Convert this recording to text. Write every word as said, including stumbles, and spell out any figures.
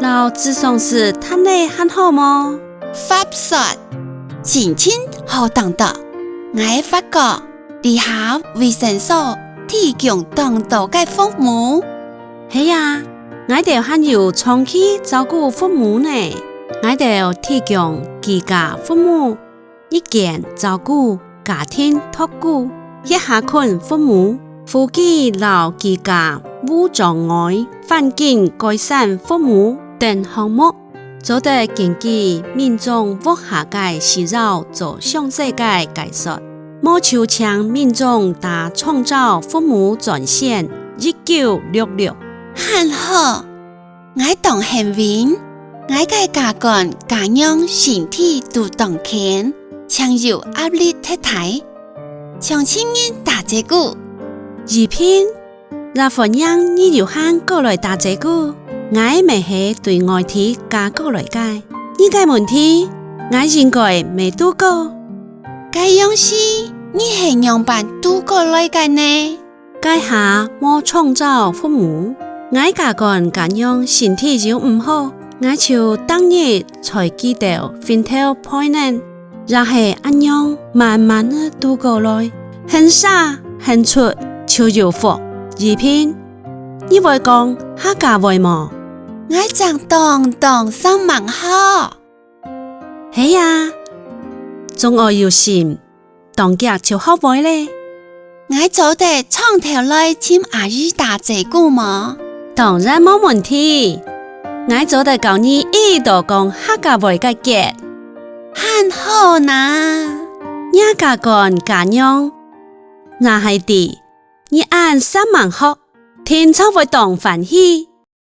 摎諮商師談了還好無？發燒，心情好當多。𠊎發覺，這下衛生所提供當多个服務。係啊，𠊎兜還有長期照顧服務呢。𠊎兜提供居家服務、 日間照顧、家庭托顧、歇睏服務、輔具摎居家無障礙環境改善服務等項目，做得根據民眾屋下个需要做詳細个解說。無就請民眾打長照服務專線一九六六。還好， 𠊎當幸運，𠊎个家官家娘身體都當健，正有壓力忒大，想尋人打嘴鼓。怡萍，也歡迎你有閒過來打嘴鼓。𠊎乜係對外地嫁過來个，你个問題，𠊎應該乜堵過。該樣時，你係仰般渡過來个呢？ 該下無長照服務，𠊎家官家娘身體又毋好，𠊎就逐日在佢兜脣頭陪等，也係恁樣慢慢仔渡過來，還儕還出就有福。怡萍，你會講客家話無？𠊎正當當煞猛學。係啊，總愛有心， 當遽就學會了。𠊎做得長透來尋阿姨打嘴鼓無？當然無問題，𠊎做得教你一到講客家話个訣。還好哪！若家官家娘若係知你恁煞猛學，定著會當歡喜。